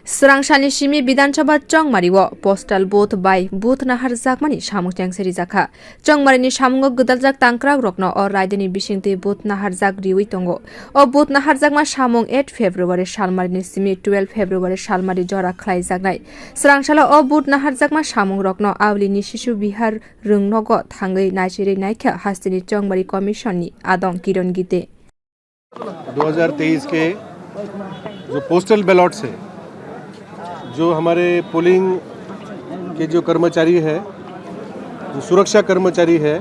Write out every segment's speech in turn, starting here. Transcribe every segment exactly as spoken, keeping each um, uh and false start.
Swrangsalni simi Bidhan Sabha chongmario postal vote bai vote naharjakmani samung chengse rijakha. Chongmarini samungo gwdaljak tangkrakrokno o raidani bisingtwi vote naharjak riwi tongo. O vote naharjakma samung eight February salmarini simi twelve February salmari jora khlaijaknai. Swrangsalo o vote naharjakma samungrokno Aulini Shishu Vihar rwngnogo thangwi naisirwi naikha hasteni chongmari commission ni adong Kiron Gite. दो हज़ार तेईस के जो पोस्टल बैलॉट्स है, जो हमारे पोलिंग के जो कर्मचारी है, जो सुरक्षा कर्मचारी है,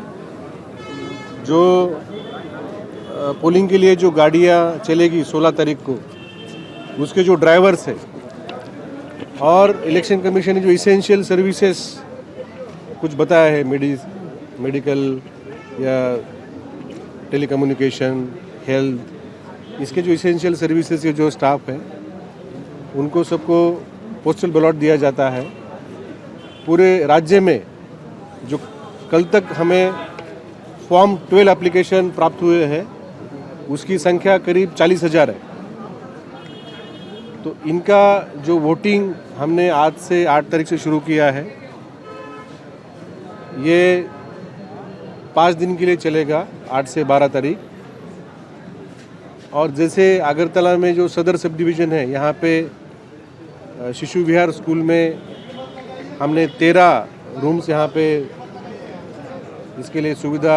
जो अ, पोलिंग के लिए जो गाड़ियाँ चलेगी सोलह तारीख को, उसके जो ड्राइवर्स है, और इलेक्शन कमीशन ने जो इसेंशियल सर्विसेज कुछ बताया है, मेडि मेडिकल या टेलीकम्युनिकेशन, हेल्थ, इसके जो इसेंशियल सर्विसेज के जो स्टाफ है, उनको सबको पोस्टल बैलॉट दिया जाता है। पूरे राज्य में जो कल तक हमें फॉर्म ट्वेल्व एप्लीकेशन प्राप्त हुए हैं, उसकी संख्या करीब चालीस हज़ार है। तो इनका जो वोटिंग हमने आज से आठ तारीख से शुरू किया है, ये पाँच दिन के लिए चलेगा, आठ से बारह तारीख। और जैसे अगरतला में जो सदर सब डिवीज़न है, यहाँ पे अ, शिशु विहार स्कूल में हमने तेरह रूम्स यहाँ पे इसके लिए सुविधा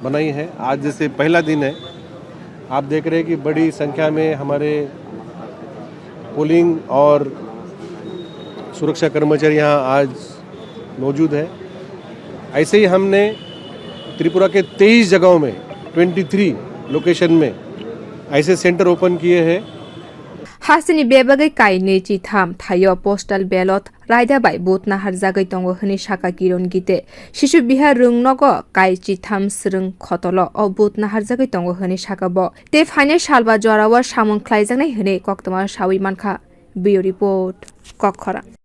बनाई है। आज जैसे पहला दिन है, आप देख रहे हैं कि बड़ी संख्या में हमारे पोलिंग और सुरक्षा कर्मचारी यहाँ आज मौजूद है। ऐसे ही हमने त्रिपुरा के तेईस जगहों में, ट्वेंटी थ्री लोकेशन में ऐसे सेंटर ओपन किए हैं। Hasteni bebagwi kainwi chitham thaio postal ballot raida bai vote naharjagwi tongo hwnwi saka Kiron Gite. Shishu Bihar rwngnogo kai chitham swrwng khotolo o vote naharjagwi tongo hwnwi saka bo. Tei phainai salba jorao samung khlaijaknai hwnwi koktwma sawi mankha. Bureau Report, Kokkhorang.